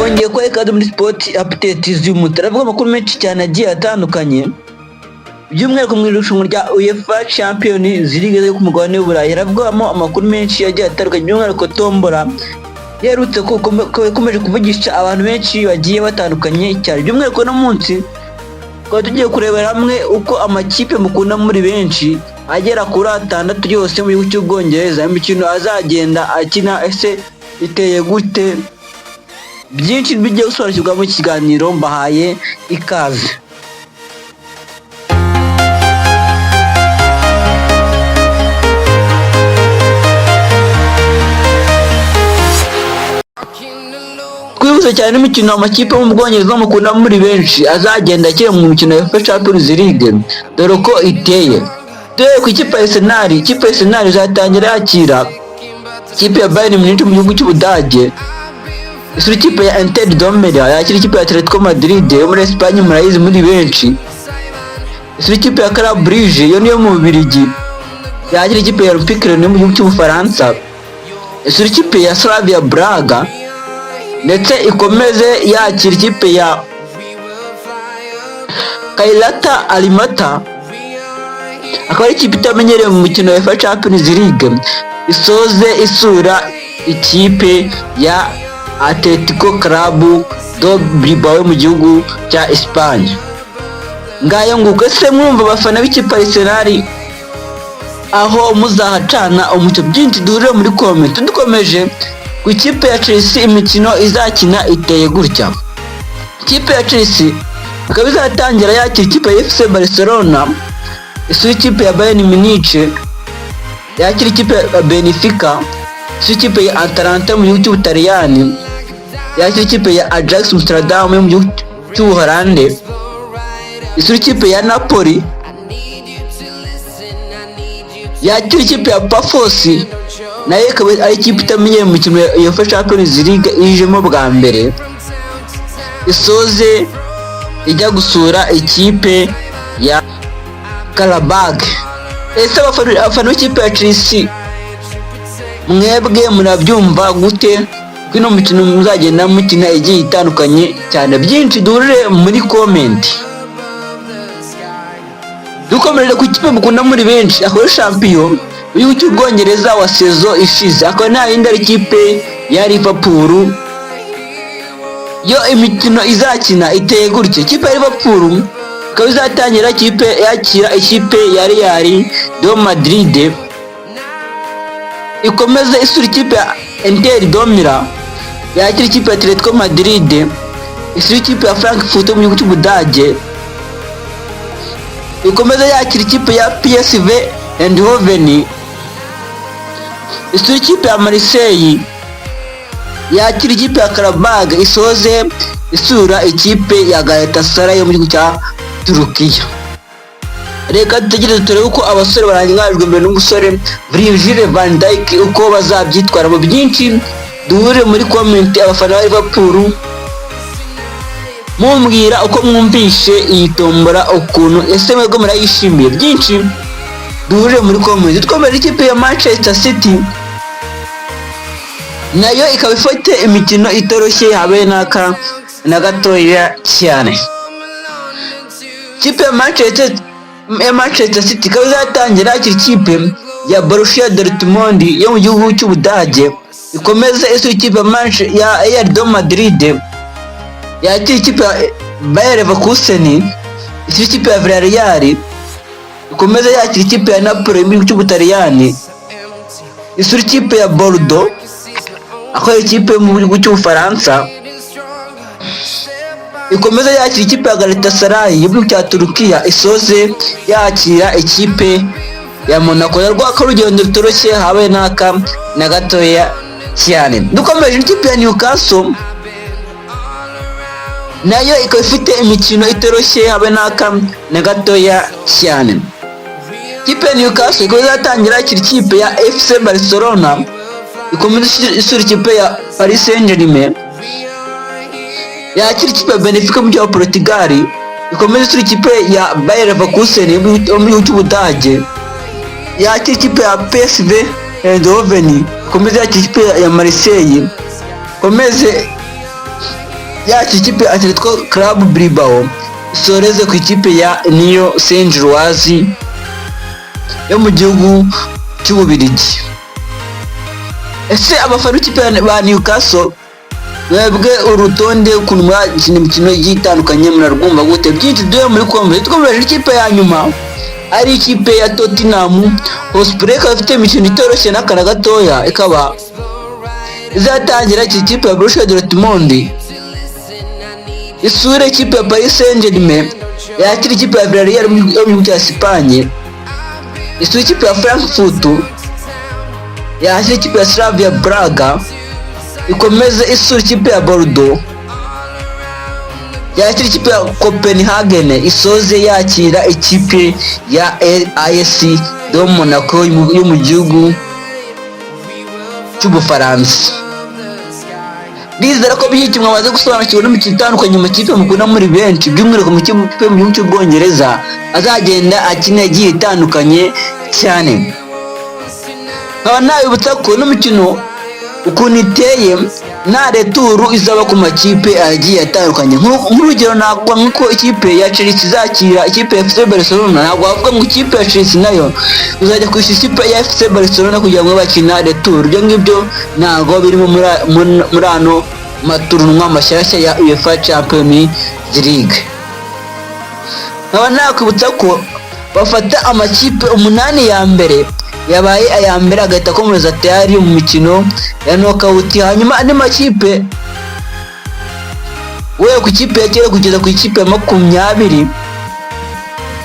Twongeye kubaha ikaze muri Sport Update z'uyu turavuga amakuru menshi cyane agiye atandukanye, by'umwihariko mu irushanwa rya UEFA Champions League yo ku mugabane w'Uburayi. Haravugwamo amakuru menshi agiye atandukanye, by'umwihariko tombora yerutse ko ikomeje kuvugisha abantu benshi bagiye batandukanye cyane. By'umwihariko uno munsi tukaba tugiye kurebera hamwe uko amakipe mukunda muri benshi agera kuri atandatu yose mu gihugu cy'Ubwongereza imikino azagenda akina, ese iteye gute? Byinshi bigiye gusobanukirwa mu kiganiro, mbahaye ikaze. Twihuse cyane n'imikino amakipe yo mu Bwongereza mukunda muri benshi azagenda akina mu mikino ya UEFA Champions League, dore uko iteye. Duhereye ku ikipe ya Arsenal, ikipe ya Arsenal izatangira yakira ikipe ya Bayern Munich mu gihugu cy'Ubudage, isura ikipe ya Inter de Milan, yakira ikipe ya Atletico Madrid yo muri Espagne, murayizi muri benshi, isura ikipe ya Club Brugge yo niyo mu Bubiligi, yakira ikipe ya Olympique Lyon yo mu gihugu cy'Ubufaransa, isura ikipe ya Slavia Braga, ndetse ikomeze yakira ikipe ya Kairat Almaty, akaba ari ikipe itamenyerewe mu mukino wa UEFA Champions League, isoze isura ikipe ya Atletico Club de Bilbao mu gihugu cya Espagne. Ngayo nguko. Ese mwumva abafana b'ikipe Arsenal aho muzahacana umucyo? Byinshi duhurire muri comment. Dukomeje ku ikipe ya Chelsea, imikino izakina iteye gutya: ikipe ya Chelsea ikaba izatangira yakira ikipe ya FC Barcelona, isura ikipe ya Bayern Munich, yakira ikipe ya Benfica, isura ikipe ya Atalanta mu gihugu cy'Ubutaliyani, yakira ikipe ya Ajax Amsterdam yo mu gihugu cy'Ubuholande, isura ikipe ya Napoli, yakira ikipe ya Pafos, nayo ikaba ari ikipe itamenyereye mu mikino ya UEFA Champions League ijemo bwa mbere, isoze ijya gusura ikipe ya Qarabag. Ese abafana b'ikipe ya Chelsea mwebwe murabyumva gute ko ino mikino muzagenda mukina igiye itandukanye cyane? Byinshi duhurire muri comment. Dukomeje ku ikipe mukunda muri benshi, akaba ari champion w'igihugu cy'Ubwongereza wa saison ishize, akaba nta yindi ari ikipe ya Liverpool. Yo imikino izakina iteye gutya: ikipe ya Liverpool ikaba izatangira ikipe yakira ikipe ya Real de Madrid, ikomeze isura ikipe ya Inter de Milan, yakira ikipe ya Atletico Madrid, isura ikipe ya Frankfurt yo mu gihugu cy'Ubudage, ikomeze yakira ikipe ya PSV Eindhoven, isura ikipe ya Marseille, yakira ikipe ya Qarabag, isoze isura ikipe ya Galatasaray yo mu gihugu cya Turukiya. Reka dutegereze turebe uko abasore barangajwe imbere n'umusore Virgil van Dijk uko bazabyitwara. Mu byinshi duhure muri comment, abafana ba Liverpool, mumbwira uko mwumvishe iyi tombora ukuntu, ese mwebwe murayishimiye? Byinshi duhurire muri comment. Twemera ikipe ya Manchester City, nayo ikaba ifite imikino itoroshye habe n'aka na gatoya cyane. Ikipe ya Manchester City ikaba izatangira yakira ikipe ya Borussia Dortmund yo mu gihugu cy'Ubudage, ikomeze isura ikipe ya Real de Madrid, yakira ikipe ya Bayer Leverkusen, isura ikipe ya Villarreal, ikomeze yakira ikipe ya Napoli yo mu gihugu cy'Ubutaliyani, isura ikipe ya Bordeaux, aho ikipe yo mu gihugu cy'Ubufaransa, ikomeze yakira ikipe ya Galatasaray yo mu gihugu cya Turukiya, isoze yakira ikipe ya Monaco. Rwaka urugendo rutoroshye habe n'aka na gatoya cyane. Dukomeje, ikipe ya Newcastle nayo ikaba ifite imikino itoroshye habe n'aka na gatoya cyane. Ikipe ya Newcastle ikaba izatangira yakira ikipe ya FC Barcelona, ikomeza isura ikipe ya Paris Saint-Germain, yakira ikipe ya Benfica mu gihugu cya Portugal, ikomeza isura ikipe ya Bayer Leverkusen yo mu gihugu cy'Ubudage, yakira ikipe ya PSV Eindhoven, ikomeze yakira ikipe ya Marseille, ikomeze Yakira ikipe ya Atletico Club Bilbao, isoreze ku ikipe ya Union Saint-Gilloise yo mu gihugu cy'Ububiligi. Ese abafana b'ikipe ba Newcastle, mwebwe urutonde ukuntu mwakina imikino igiye itandukanye murarwumva gute? Byinshi duhe muri comment. Twumva ikipe ya nyuma ari ikipe ya Tottenham Hotspur, ikaba ifite imikino itoroshye n'akana gatoya, ikaba izatangira iki kipe ya Borussia Dortmund, isure ikipe ya Paris Saint-Germain, yakira ikipe ya Villarreal yo mu gihugu cya Espagne, isure ikipe ya Frankfurt, yakira ikipe ya Slavia Praga, ikomeze isura ikipe ya Bordeaux, yakira ikipe ya Copenhagen, isoze yakira ikipe ya AS de Monaco yo mu gihugu cy'Ubufaransa. Ndizera ko byinshi mwamaze gusobanukirwa n'imikino itandukanye mu makipe mukunda muri benshi, by'umwihariko mu kipe mu gihugu cy'Ubwongereza azagenda akina igiye itandukanye cyane. Nkaba nabibutsa ko n'umukino ukuntu iteye, nta retour izaba ku makipe agiye atandukanye. Nk'urugero navuga nk'uko ikipe ya Chelsea izakira ikipe ya FC Barcelona, ntabwo wavuga ngo ikipe ya Chelsea nayo uzajya kwishyura ikipe ya FC Barcelona kugira ngo bakina retour. Ibyo ngibyo ntabwo birimo muri ano matournoi mashyashya ya UEFA Champions League. Nkaba nakwibutsa ko bafata amakipe umunani ya mbere yabaye aya mbere, agahita akomeza tayari mu mikino ya knockout, hanyuma andi makipe we ku ikipe ya kera kugeza ku ikipe ya 20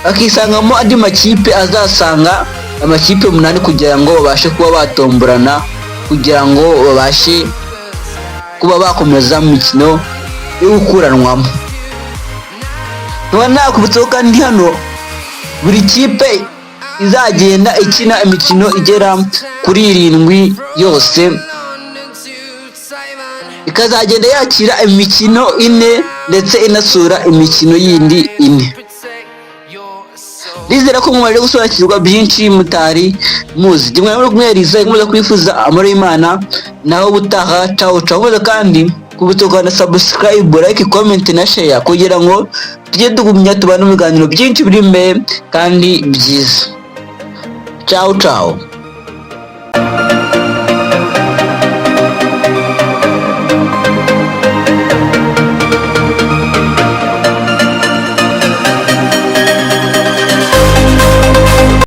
akisangamo andi makipe azasanga amakipe umunani, kugira ngo babashe kuba batomborana, kugira ngo babashe kuba bakomeza mu mikino yo gukuranwamo. Nkaba nakubitseho kandi hano buri kipe izagenda ikina imikino igera kuri irindwi yose, ikazagenda yakira imikino ine ndetse inasura imikino yindi ine. Ndizera ko mumaze gusobanukirwa byinshi mutari muzi. Jye muri kumweriza ikomeza kwifuza amahoro y'Imana, naho ubutaha. Cawo cawo. Kandi kubutokana na subscribe, like, comment na share, kugira ngo tujye tugumya tubane mu biganiro byinshi biri imbere kandi byiza. Ciao ciao.